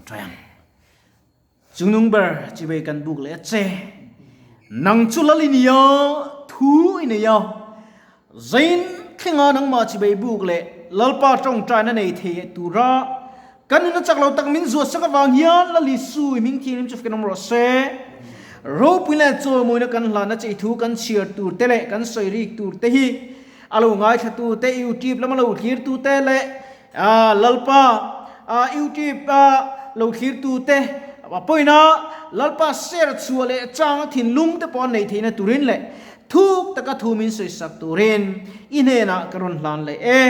Tawngtai ang. Chungnung ber chivei kan buk leh a che. Nang chu lal i ni a, thu i nei a. Zain thlenga nangmah chivei buk leh Lalpa tawngtaina nei thei tura kan nuna chak lo tak min zuat sak avang hian Lal Isu i hming thianghlim chu fek in awm rawh se. Ropui leh chawimawina kan hlanna che i thu kan chhiar tur te leh kan sawi rik tur te hi a lo ngaithla tu te, YouTube lama lo thlir tu te leh Lalpa YouTube a lo thlir tu te pawina Lalpa ser chhuah leh chang thinlung te pawh an neih theihna turin leh thuk taka thu min sawisak turin i hnenah ka rawn hlan leh e.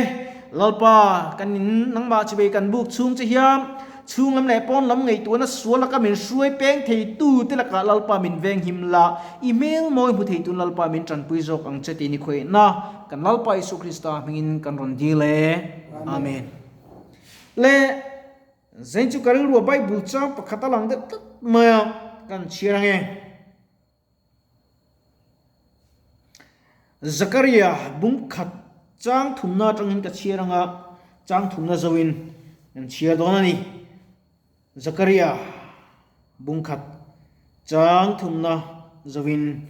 Lalpa kan in nangmah chivei kan buk chhung che hian Chhung lam leh pawn lam ngaihtuahna sual laka min hruai peng theitu te lakah Lalpa min veng him la, i hmel mawi hmu theitu Lalpa min tanpui zawk ang che tih ni khawihna kan Lalpa Isu Krista hmingin kan rawn dil e. Amen. Le Zain chu ka rilru a Bible chang pakhat a lang deuh tlat mai a, kan chhiar ang e. Zakaria bung khat chang thumna atangin ka chhiar anga chang thumna zoin kan chhiar dawn a ni. Zakaria bung khat chang thumna zoin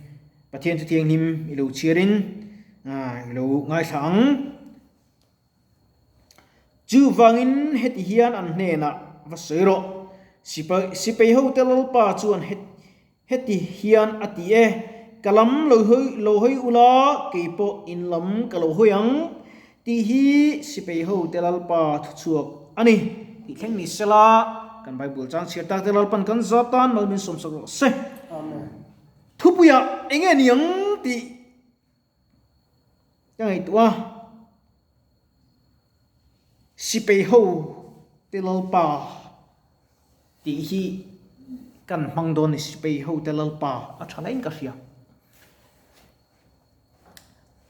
Pathian Thuthianghlim i lo chhiarin i lo ngaithla ang. Chuvangin heti hian an hnenah va sawi rawh, Sipai hote Lalpa chuan heti hian a ti e, Ka lam lo lo hawi ula, kei pawh in lam ka lo hawi ang, tih hi sipai hote Lalpa thuchhuak a ni. Tih thleng ni sela, kan Bible chang chhiar tak te Lalpan kan zat tan mal min sawmsak rawh se. Thupuiah enge niang tih Ka ngaihtuah a, Sipei ho te Lalpa tih hi kan hmang dawn a ni, Sipei ho te Lalpa a tha laiin ka hria.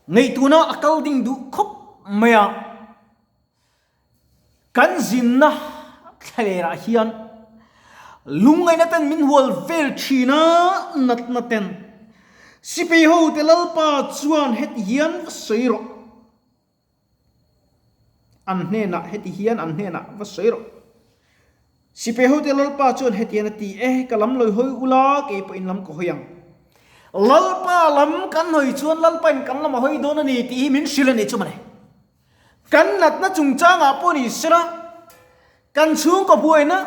Ngaihtuahna a kal ding duh khawp mai a. Kan zinna thlalerah hian lungngaihna ten min hual vel thin a, natna ten. Sipai hote Lalpa chuan heti hian va sawi rawh. An hnenah heti hian an hnenah va sawi rawh. Sipai hote Lalpa chuan heti hian a ti e, ka lam lawi hawi ula, kei pawhin lam ka hawi ang. Lalpa lam kan hawi chuan Lalpain kan lam a hawi dawn a ni tih hi min hrilh a ni chu mawle. Kan natna chungchangah pawh ni sela, kan chhungkaw buaina,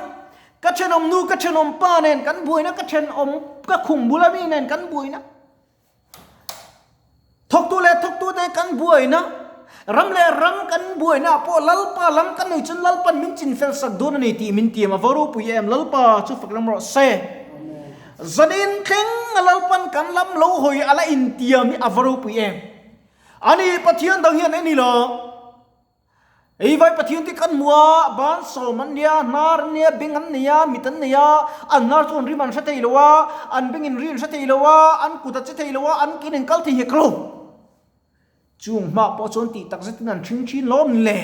ka thenawm nu, ka thenawm pa nen kan buaina, ka thenawm, ka khum bula mi nen kan buaina, thawktu leh thawktute kan buaina, ram leh ram kan buaina ah pawh Lalpa lam kan nei chuan Lalpan min chinfel sak dawn a ni tih min tiam a va ropui em, Lalpa chu fak lam rawh se. Zanin thleng a Lalpan kan lam lo hawi a la intiam hi a va ropui em. Ani Pathian dang hian en ila, Ei vai Pathian te kan hmu a, ban sawm an nia, hnar an nia, beng an nei a, mit an nei a, an hnar chu an rim an hre thei lo a, an beng in ri an hre thei lo a, an kut a che thei lo a, an kin an kal thei hek lo. Chung hma pawh chuan tih tak zetin an ṭhing ṭhin lawm le.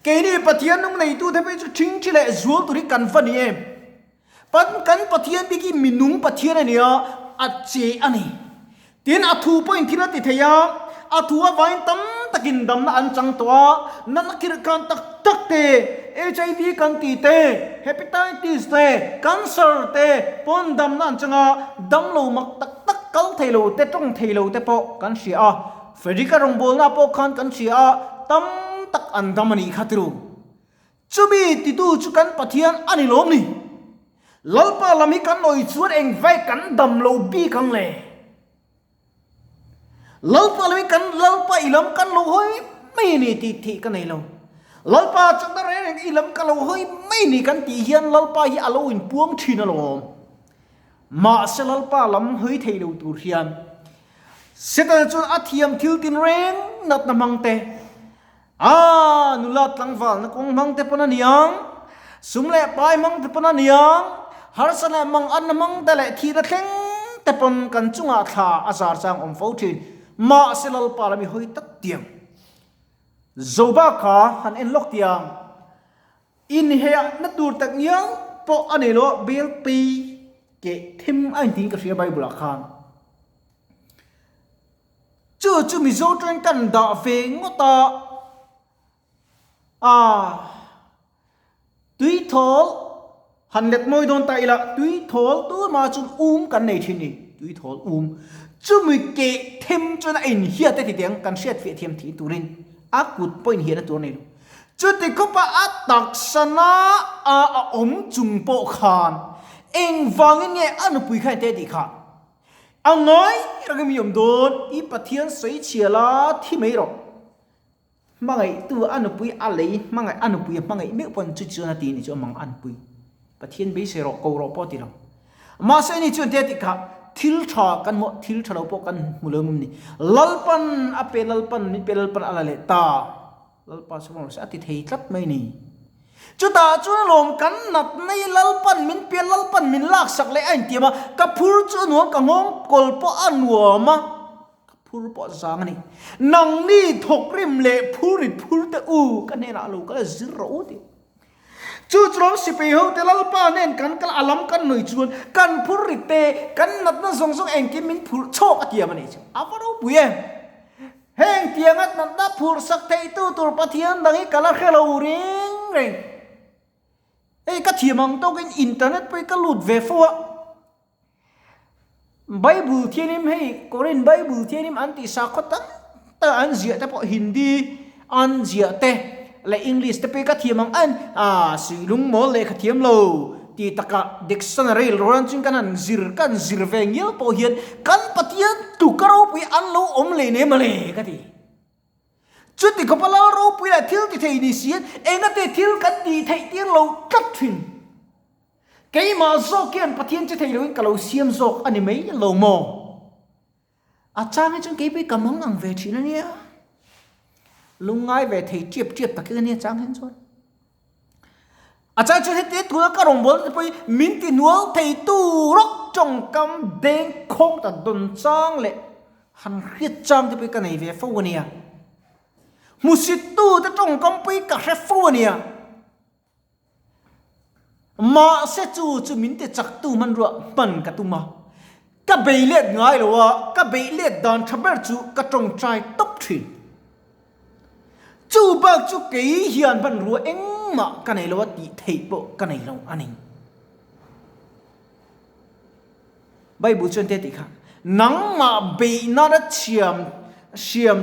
Keini Pathian nung neitute phei chu ṭhing ṭhi leh zual tur hi kan va ni em? Pan kan Pathian bik hi minung Pathian a ni a, a che a ni. Tin, a thu pawhin thil a ti thei a, a thu avangin tam takin damna an chang tawh a, natna khirh khan tak tak te, HIV kan tih te, Hepatitis te, Cancer te pawn damna an chang a, damlo mak tak tak kal thei lo te, tawng thei lo te pawh kan hria a. Frederick-a rawngbawlna pawh khan kan hria a, tam tak an dam a nih kha tiru. Chumi titu chu kan Pathian a ni lawm ni? Lalpa lam hi kan awih chuan engvai kan dam lo bik ang le? Lalpa lam hi kan Lalpa i lam kan lo hawi mai ni tih theih ka nei lo. Lalpa chakna reng reng i lam ka lo hawi mai ni kan tih hian Lalpa hi a lo inpuang thin alawm. Mahse Lalpa lam hawi thei lo tur hian Setana chuan a thiam thil tinreng natna hmang te, A nula tlangvalna kawng hmang te pawn a niang, sum leh pai hmang te pawn a niang, harsa leh mang anna hmang te leh thihna thleng te pawn kan chungah thla a zar chang awm fo thin. Mahse Lalpa lami hawi tak tiang. Zoba kha han en lawk tiang. Inhehna tur tak ngial pawh a nei lo, bel pei keh them a intiin ka hria Bible ah khan. Chu chu Mizo tawng kan dah ve ngawt a, a tuithawl. Han let mawi dawn ta ila, tui thawl tur mah chuan um kan nei thin ni, tui thawl um. Chumi keh them chuan a inhiat e ti teh ang, kan hriat fiah thiam thih turin a kut pawh inhiahna tur a nei lo. Chuti khawpa a taksa na a a awm chung pawh khan engvangin nge a nupui kha ente tih kha a ngai reng mi awm dawn, i Pathian sawi chhia la thi mai rawh. Hmangaihtu a nupui a lei hmangaih a nupui a hmangaih meuh pawn chu chuan a ti ni chu a mang a nupui Pathian beisei rawh ko rawh pawh a ti lo. Mahse ni chuan te a tih kha thil tha kan hmuh thil tha lo pawh kan hmu lo ngam ni. Lalpan a pe Lalpan min pe Lalpan a la leh ta. Lalpa chu rawh se a ti thei tlat mai ni. Chutah chuan lawm kan nat nei Lalpan min pe Lalpan min laksak leh a intiam a ka phur chu a nuam ka nghawng kawl pawh a nuam a. Ka phur pawh zang a ni. Nangni thawkrim leh phur rit phur te u ka hnenah lo kal a zir rawh u tih. Chu chuan sipai ho te Lalpa nen kan kal a lam kan nuih chuan kan phur rit te kan natna zawng zawng engkim min phurh chhawk a tiam a nih chu. A va ropui em! Heng tianga natna phurh sak theihtu tur Pathian dang hi ka la hre lo reng reng. Hei ka thiam ang tawkin internet pawh hi ka lut ve fo a. Bible thianim hei Korean Bible thianim an tih sakhaw tam tak an ziah te pawh Hindi an ziah te leh English te pawh ka thiam ang an ah suihlung mawl lehkha thiam lo tih takah dictionary rawng chuan kan han zir kan zir ve ngial pawh hian kan Pathian tluk a ropui an lo awm leh nem ale ka ti. Chuti khawpa lal ropui leh thil ti thei ni si hian engate thil kan tih theih tir lo tlat thin. Keimah zawk hian Pathian che thei loin ka lo siam zawk a ni mai lo maw? A chang hi chuan keipui ka mang ang ve thin a nia. Lungngai ve thei tiap tiap tak hi a nia chang hian chuan. A chang chuan heti tuna ka rawngbawlna te pawh hi min ti hnual thei tu rawk tawngkam deng khawng ta dawn chang leh han hriat chang te pawh hi ka nei ve fo a nia. Hmusit tu te tawngkam pawh hi ka hre fo a nia. Mahse chu chu min ti chaktu hmanrua hman ka tum a, ka bei let ngai lo a, ka beih let dan tha ber chu ka tawngtai tawp thin. Chu bak chu kei hian hmanrua engmah ka nei lo a tih theih pawh ka nei lo a ni. Bible chuan te tih kha, Nangmah beihna ra thiam hriam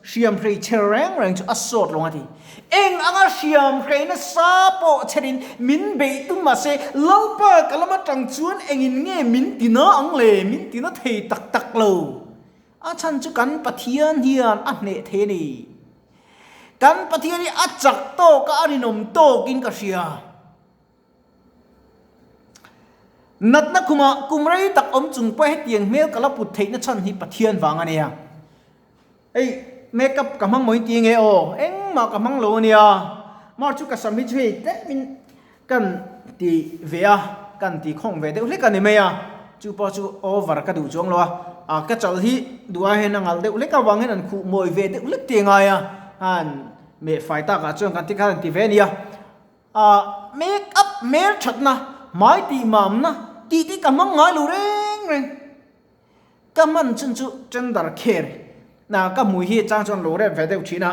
hriam hrei chher reng reng chu a sawt lo a ti. Eng anga hriam hrei nasa pawh chherin min beih tum mahse Lalpa ka lam atang chuan engin nge min tina ang le, min tina thei tak tak lo. A chhan chu kan Pathian hian a hneh thei a ni. Kan Pathian hi a chak tawk a, a rinawm tawkin ka hria. Natna khumah kum rei tak awm chung pawh hetiang hmel ka la put theihna chhan hi Pathian vang a nia. Hei makeup ka hmang mawi ti nge aw, engmah ka hmang lo a nia. Mar chu ka sam hi chu hei tlemin kan ti ve a, kan ti khawng ve deuh hlek a ni mai a, chu pawh chu over ka duh chuang lo a, a ka chal hi duh ai hian a ngalh deuh hlek avangin an khuh mawi ve deuh hlek ti a ngai a, han meh fai takah chuan kan ti khan an ti ve a nia. Ah make up hmel thatna, hmai tih mamna tih te ka hmang ngai lo reng reng. Ka hman chun chu tender care na ka hmui hi chang chuan lo rep ve deuh thin a,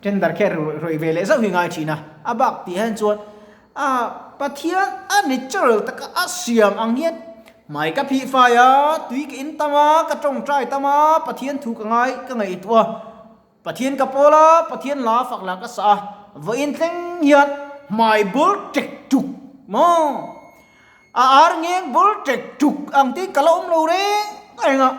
tender care rawih ve leh zauh hi ngai thin a, a bak tih hian chuan ah Pathian a natural taka a siam ang hian hmai ka phih fai a, tui ka in tam a, ka tawngtai tam a, Pathian thu ka ngai ka ngaihtuah a. Pathian ka pawl a, Pathian la fak la ka sa a, vawiin thleng hian hmai bul ṭek ṭuk maw? A ar ngeng bul ṭek ṭuk ang tiin ka la awm lo reng reng a.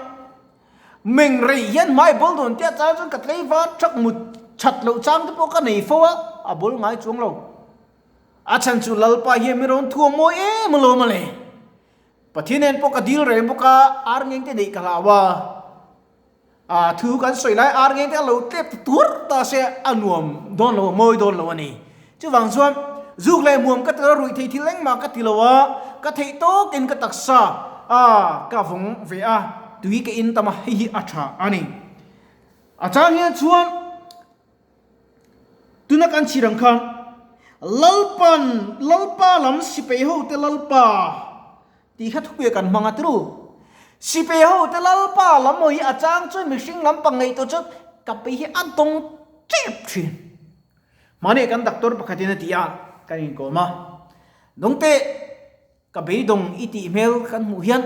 Meng rei hian hmai bul dawn tia chang chuan ka tlei var ṭhak mut ṭhat loh chang te pawh ka nei fo a, a bul ngai chuang lo. A chhan chu Lalpa hian mi rawn thuam mawi em alawm a le. Pathian nen pawh ka dil reng bawk a, ar ngeng te neih ka hlau a. A thu kan sawi lai ar ngeng te a lo tlep ta tuar ta se a nuam dawn lo a mawi dawn lo a ni. Chuvang chuan zuk leh muam ka ti lo a ruih theih thil engmah ka ti lo a, ka theih tawkin ka taksa a ka vawng ve a, tui ka in tam a, hei hi a tha a ni. A chang hian chuan tuna kan chhir ang khan Lalpan Lalpa lam sipai ho te Lalpa Tih kha thupuia kan hmang a tru. Sipai ho te Lalpa lam hawi hi a chang chuan mihring lampang ngaihtuah chuan ka pei hi a dawng tep thin. Mahni kan doctor pakhatin a ti a, kan inkawm a. Dawngte, ka beidawng i tih hmel kan hmuh hian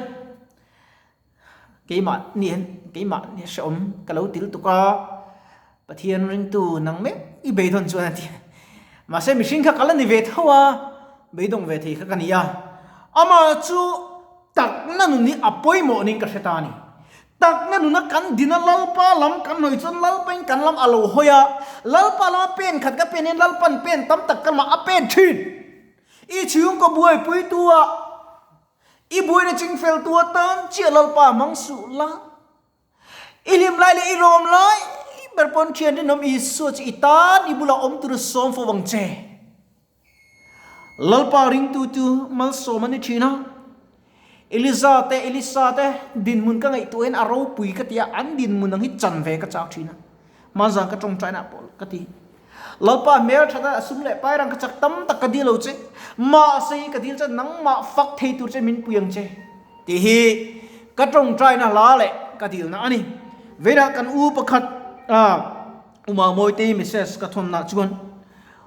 keimah ni keimah ni hrehawm ka lo til tuk a, Pathian ringtu nang mek i beidawn chuan a ti. Mahse mihring kha ka la ni ve tho a, beidawng ve thei kha ka ni a. Amah chu takna nun hi a pawimawh niin ka hre ta a ni. Takna nuna kan dina Lalpa lam kan hawi chuan Lalpain kan lam a lo hawi a, Lalpa lama pen khat ka pen hian Lalpan pen tam tak ka lamah a pen thin. I chhungkaw buaipuitu ah, i buaina chingfeltu atan chiah Lalpa hmang suh la. I hlim lai leh i lawm lai ber pawn thian rinawm Isua chu i tan i bulah awm tur sawm fo vang che. Lalpa ringtu chu malsawm a ni thin a. Eliza te, Elisa te dinhmun ka ngaihtuahin a ropui ka ti a, an dinhmun ang hi chan ve ka chak thin a. Hmanzan ka tawngtaina pawh ka ti. Lalpa hmel that a sum leh pai rang ka chak tam tak ka dil lo che, mahse hi ka dil chuan nangmah fak thei tur che min pui ang che tih hi ka tawngtaina hla leh ka dilna a ni. Veinah kan u pakhat Uma Mawitei Mrs ka thawnna chuan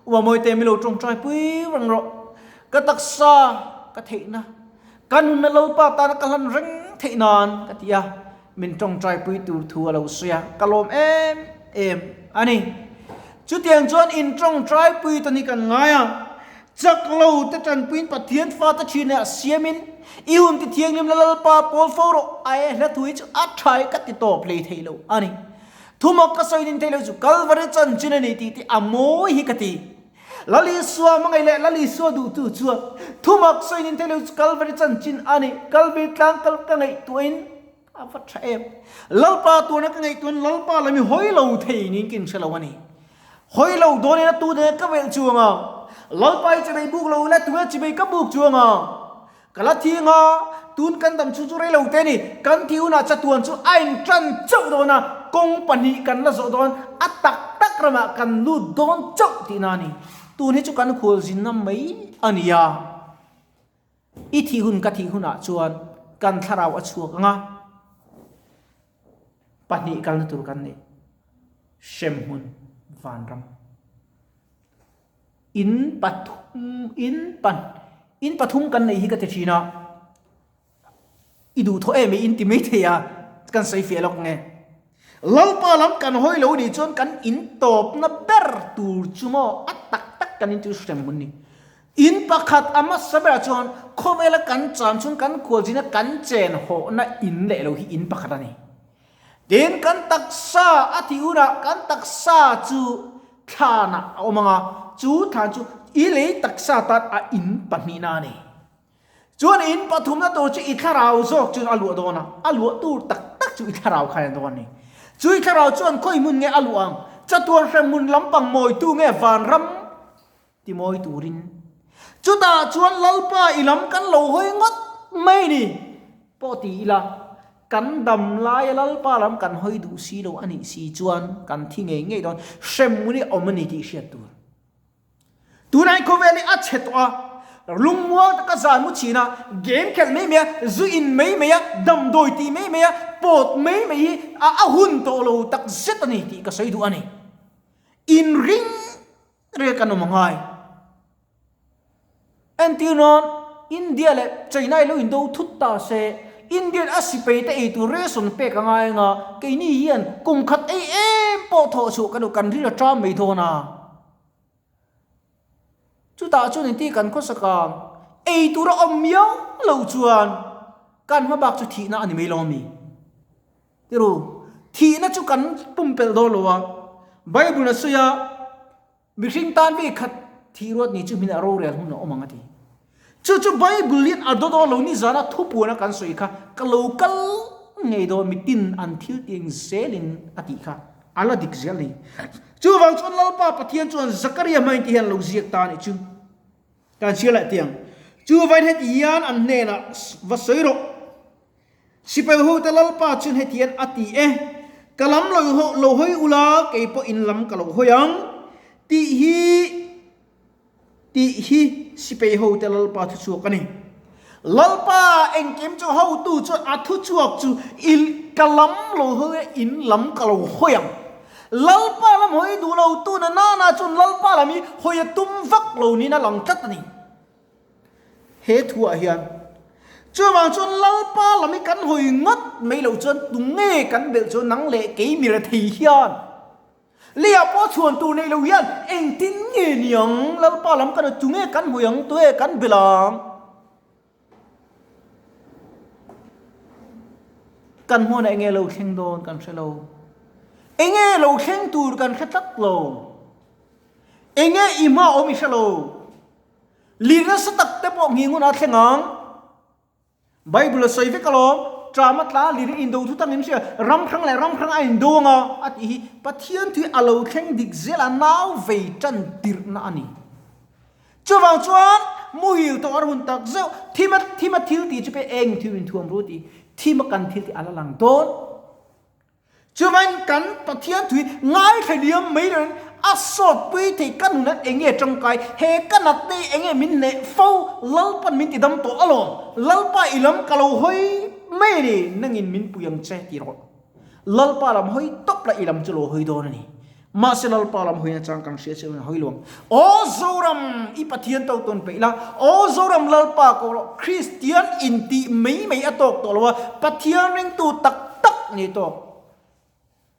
Uma Mawitei mi lo tawngtai pui reng rawh, ka taksa ka theihna, ka nunna Lalpa tana ka hlan reng theih nan ka ti a. Min tawngtaipui tur thu a lo sawi a, ka lawm em em a ni. Chutiang chuan in tawngtaipui ta ni kan ngai a, chak lo te tanpuiin Pathian fate thin ah siamin i hun ti thianghlim la Lalpa pawl fo rawh a e hla thu hi chu a tha hi ka ti tawp hlei thei lo a ni. Thumak ka sawi nin thei lo chu Kalvari chanchin a ni tih te a mawi hi ka ti. Lal Isua hmangaih leh Lal Isua duhtu chuan thumak sawi nin thei lo chu Kalvari chanchin a ni. Kalvari tlang kal ka ngaihtuahin A va tha em. Lalpa tuarna ka ngaihtuahin Lalpa lam hi hawi lo thei niin ka inhre lo a ni. Hawi lo dawnin a tu dang ka velh chuang a, Lalpa hi chibei buk lo ila tunge chibei ka buk chuang a. Ka la thi anga, tun kan dam chhung chu rei lo te a ni. Kan thi hunah chatuan chu a intan chauh dawn a, kawng pahnih kan la zawh dawn, a tak tak ramah kan lut dawn chauh tihna a ni. Tun hi chu kan khualzinna mai a ni a. I thih hun ka thih hunah chuan kan thlarau a chhuak ang a, pahnih kalna tur kan nei, hremhmun vanram. In pathum in pan in pathum kan nei hi ka ti thin a, i duh thawh em i in ti mai thei a, kan sawi fiah lawk nge. Lalpa lam kan hawi lo nih chuan kan in tawpna ber tur chu maw a tak tak kan in chu hremhmun ni. In pakhat a hmasa berah chuan khawvela kan chan chhung kan khualzina kan chen hawhna in leh lo hi in pakhat a ni. Tin, kan taksa a tih hunah kan taksa chu thlanah a awm ang a, chu thlan chu i lei taksa tan a in pahnihna a ni. Chuan in pathumna tur chu i thlarau zawk chuan a luah dawn a, a luah tur tak tak chu i thlarau khan a dawn a ni. Chu i thlarau chuan khawi hmun nge a luah ang? Chatuan hremhmun lampang mawitu nge vanram? Ti mawi turin. Chutah chuan Lalpa i lam kan lo hawi ngawt mai ni pawh ti ila, kan dam laia Lalpa lam kan hawi duh si lo a nih si chuan kan thi ngei ngei dawn, hremhmun hi awm a ni tih hriat tur. Tunai khawvel hi a chhe tawh a, lungmual taka zan mu chhin a, game khelh mai mai a, zu in mai mai a, damdawi tih mai mai a, pawt mai mai hi a hun tawh lo tak zet a ni tih ka sawi duh a ni. Inring Rel kan awm a ngai. Entir nan India leh China i lo indo thut ta se, Indian a sipei te ei tur ration pek a ngai anga, keini hian kum khat ei em pawh thawh chhuah kan kan ril a ṭam mai dawn a. Chutah chuan inti kan khawsak ang, ei tur a awm miau lo chuan kan hma bak chu thihna a ni mai lo ami? Tiru, thihna chu kan pumpelh dawn lo a, Bible a sawi a, mihring tan ve khat thih ruat ni chu hmin a rorel hun a awm ang a ti. Chu chu Bible in a daw dawn lo ni zana thupuana kan sawi kha ka lo kal ngei dawn mitin an thil tiang zelin a tih kha a la dik zel ni. Chuvang chuan Lalpa Pathian chuan Zakaria hmain ti hian a lo ziak ta a nih chu. Kan chhiar leh tiang. Chuvain heti hian an hnenah va sawi rawh. Sipai hote Lalpa chuan hetian a ti e, Ka lam lo lo hawi ula, kei pawh in lam ka lo hawi ang, tih hi tih hi sipai hote Lalpa thuchhuak a ni. Lalpa engkim chu hotu chuan a thuchhuak chu i ka lam lo hawi a, in lam ka lo hawi ang. Lalpa lam hawi duh lo tu na nana chuan Lalpa lam hi hawi a tum vak lo niin a lang tlat a ni. He thu ah hian. Chuvang chuan Lalpa lam hi kan hawi ngawt mai loh chuan tunge kan belh chuan nang leh kei mi rethei hian leiah pawh chhuan tur neih loh hian engtin nge niang Lalpa lam kan hawi tunge kan hawi ang tunge kan belh ang. Kan hmunah enge lo thleng dawn kan hre lo. Enge lo thleng tur kan hre tlat lo. Enge i hma awm i hre lo. Lir nasa tak te pawh nghing hunah a thleng ang. Bible a sawi vek alawm, Ṭam a tla lir in indo thu tak in hria, ram hrang leh ram hrang a indo ang a, a tih hi Pathian thu hi a lo thleng dik zel a, nau vei ṭan tirhna a ni. Chuvang chuan muhil tawh a hun tak zeuh, thima thima thil tih chu pek eng thil in thuam ru tih, thima kan thil tih a la lang dawn. Chuvangin kan Pathian thui ngaithla liam mai loin a sawt pui thei ka nunah eng nge tangkai, he ka natna hi eng nge min hneh fo, Lalpan min ti dam tawh alawm, Lalpa i lam ka lo hawi mai a ni, nangin min pui ang che ti rawh. Lalpa lam hawi tawp la i lam chu lo hawi dawn a ni. Mahse Lalpa lam hawina chang kan hria che hawi lo ang. Aw Zoram i Pathian to tawn peih la, Aw Zoram Lalpa ko rawh, Kristian intih mai mai a tawk tawh lo a, Pathian ringtu tak tak ni tawk.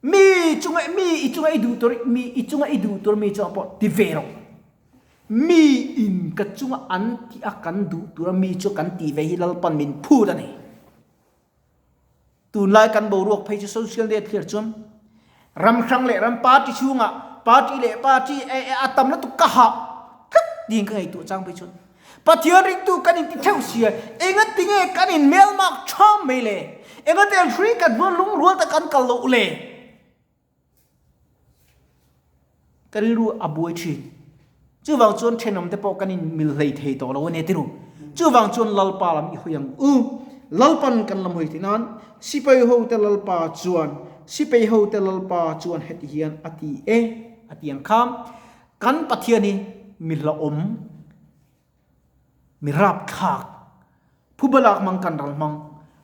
Mi chunga mi i chunga i duh tur mi i chunga i duh tur mi chungah pawh ti ve rawh. Mi in ka chunga an tih a kan duh tura mi chu kan tih ve hi Lalpan min phut a ni. Tunlai kan boruak phei chu social media thlir chuan ram hrang leh ram party chhungah party leh party e e a tam lutuk ka hah tlat tiin ka ngaihtuah chang phei chuan Pathian ringtu kan inti theuh sia, engati nge kan in melmak tham mai le? Engati an hrui kan hmuan lungrual tak kan kal loh le? Ka rilru a buai thin. Chuvang chuan thenawm te pawh kan in mil hlei thei tawh lo a ni tiru. Chuvang chuan Lalpa lam i hawi ang u. Lalpan kan lam hawi theih nan Sipai ho te Lalpa chuan Sipai ho te Lalpa chuan heti hian a ti e a ti ang kha. Kan Pathian hi mi hlauhawm, mi rapthlak, phubalak hmang kan ral hmang.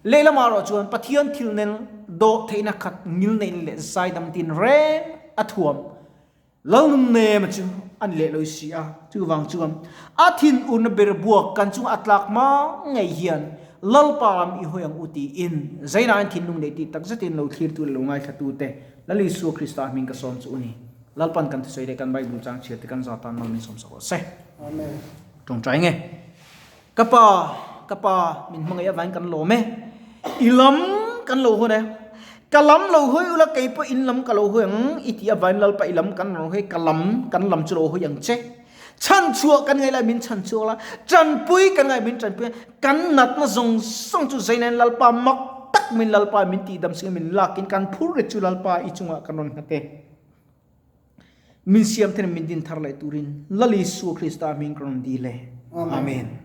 Lehlamah erawh chuan Pathian thil nen dawh theihna khat ngilneih leh zaidam tin reng a thuam. Lalnun nem chu a ni leh lo si a, chuvang chuan a thinurna ber buak kan chunga a tlak hma ngei hian Lalpa lam i hawi ang u tiin Zainain thinlung neih tih takzetin lo thlirtu leh lo ngaithlatute Lal Isua Krista hming ka sawm chu u ni. Lalpan kan thusawi leh kan Bible chang chhiar te kan za tan mal min sawm sak rawh se. Amen. Tawngtai nge. Ka pa, ka pa min hmangaih avangin kan lawm e. I lam kan lo hawn e. Ka lam lo hawi ula kei pawh in lam ka lo hawi ang i tih avangin Lalpa i lam kan rawn hawi ka lam kan lam chu lo hawi ang che. Chhan chhuah kan ngaih lai min chhan chhuak la, tanpui kan ngaih min tanpui a, kan natna zawng zawng chu Zainain Lalpa mak tak min Lalpa min tihdam singin min lakin kan phur rit chu Lalpa i chungah kan rawn nghat e. Min siam thenin min din thar leh turin Lal Isua Krista hming ka rawn dil e. Amen.